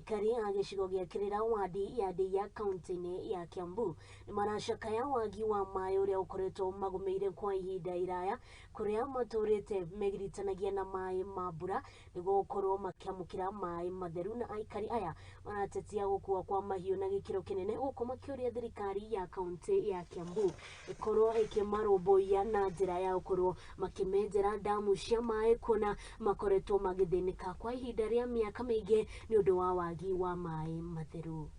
Aikari a gĩcigo gĩa Kĩrĩra wadi ya Ndeiya kaunti-inĩ ya Kiambu nĩ maracakaya wagi wa maĩ ũrĩa ũkoretwo magũmĩire kwa ihinda iraya, kũrĩa matũrĩte megiritanagia na maĩ ma mbura nĩguo gũkorwo makĩamũkĩra maĩ matheru. Na aikari aya maratetia gũkua kwa mahiũ na gĩkĩro kĩnene, gũkũ makĩũria thirikari ya kaunti ya Kiambu ĩkorwo ĩkĩmarũmbũiya na njĩra ya gũkorwo makĩmenjera ndamu cia maĩ, kuona makoretwo magĩthĩnĩka kwa ihinda rĩa mĩaka mĩingĩ nĩ ũndũ wa wagi wa maĩ matheru.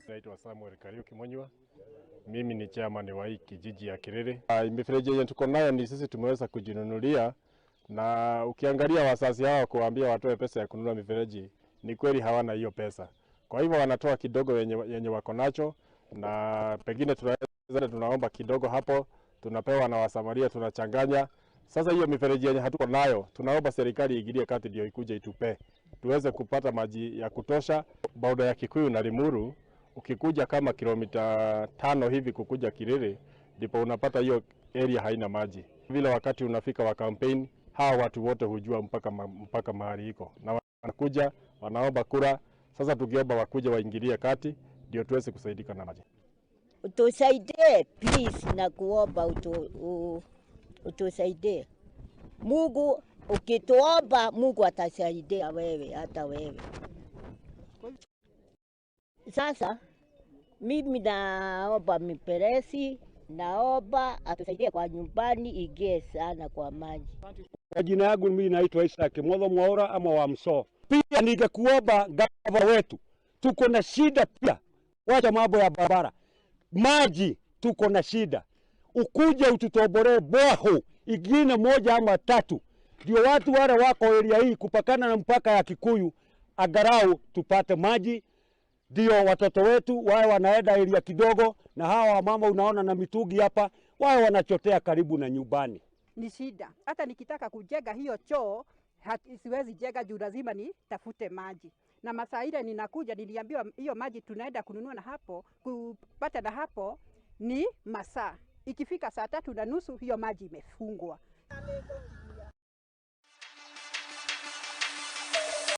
Naitwa Samuel Kariuki Munyua. Mimi ni chairman wa hii kijiji ya Kiriri. Mifereji yenye tuko nayo ni sisi tumeweza kujinunulia, na ukiangalia wazazi hao kuambia watoe pesa ya kununua mifereji, ni kweli hawana hiyo pesa. Kwa hivyo wanatoa kidogo yenye wako nacho, na pengine tunaweza tunaomba kidogo hapo, tunapewa na Wasamaria, tunachanganya. Sasa hiyo mifereji yenye hatuko nayo, tunaomba serikali iingilie kati ndio ikuje itupe tuweze kupata maji ya kutosha. Bauda ya Kikuyu na Limuru, ukikuja kama kilomita 5 hivi kukuja Kiriri, ndipo unapata hiyo area haina maji. Vile wakati unafika wa campaign, hawa watu wote hujua mpaka mahali iko, na wanakuja wanaomba kura. Sasa tukiomba wakuja waingilie kati ndio tuweze kusaidika na maji. Utusaidie please, na kuomba utusaidie. Mungu, ukituomba Mungu atasaidia wewe, hata wewe. Sasa mimi naomba miperesi, naomba atusaidie kwa nyumbani ingie sana kwa maji. Kwa jina yangu mimi naitwa Isaac Mwotho Mwaura ama wa Mso. Pia ningekuomba gavana wetu, tuko na shida pia. Wacha mambo ya barabara, maji tuko na shida. Ukuje ututoboree boho ingine moja ama tatu, ndio watu wale wako area hii kupakana na mpaka ya Kikuyu angalau tupate maji, ndio watoto wetu wawe wanaenda area kidogo, na hawa wamama unaona na mitungi hapa wawe wanachotea karibu na nyumbani. Ni shida, hata nikitaka kujenga hiyo choo siwezi jenga juu lazima nitafute maji. Na masaa ile ninakuja niliambiwa hiyo maji tunaenda kununua na hapo kupata na hapo ni masaa. Ikifika 3:30 hiyo maji imefungwa.